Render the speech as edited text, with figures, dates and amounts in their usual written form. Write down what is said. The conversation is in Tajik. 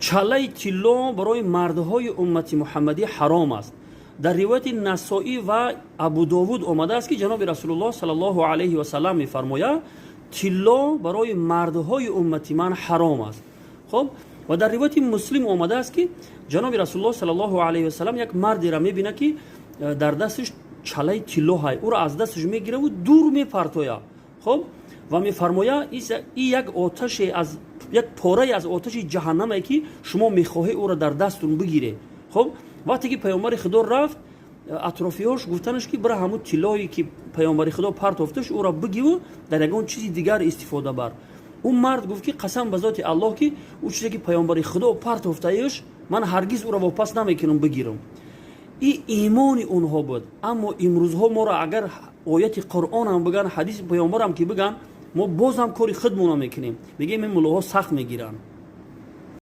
Чалаи тилло барои мардҳои уммати муҳаммадӣ ҳаром аст. Дар ривояти Насоӣ ва Абудовуд омадааст, ки ҷаноби Расулуллоҳ саллаллоҳу алайҳи васалам мефармояд: тилло барои мардҳои уммати ман ҳаром аст. Хоб, ва дар ривояти Муслим омадааст, ки ҷаноби Расулуллоҳ саллаллоҳу алайҳи васалам як мардеро мебинад, ки дар дасташ чалаи тилло ҳай. Ӯро аз дасташ мегираву дур мепартояд. Хоб, ва мефармояд: и як оташе аз як порае аз оташи ҷаҳаннаме, ки шумо мехоҳед ӯро дар дастун бигиред. Хоб, вақте ки паёмбари Худо рафт, атрофиҳош гуфтанаш, ки бира, ҳамун тиллое, ки паёмбари Худо партофташ, ӯро бигиву дар ягон чизи дигар истифода бар. Ӯ мард гуфт, ки қасам ба зоти Аллоҳ, ки ӯ чизе, ки паёмбари Худо партофтаиш, ман ҳаргиз ӯро вопас намекунам бигирам. И имони онҳо буд. Аммо имрӯзҳо моро агар ояти Қуръонам биган, ҳадиси паёмбарам ки биган, мо бозам кори худмона мекунем, мегӯем ин муллоҳо сахт мегиранд.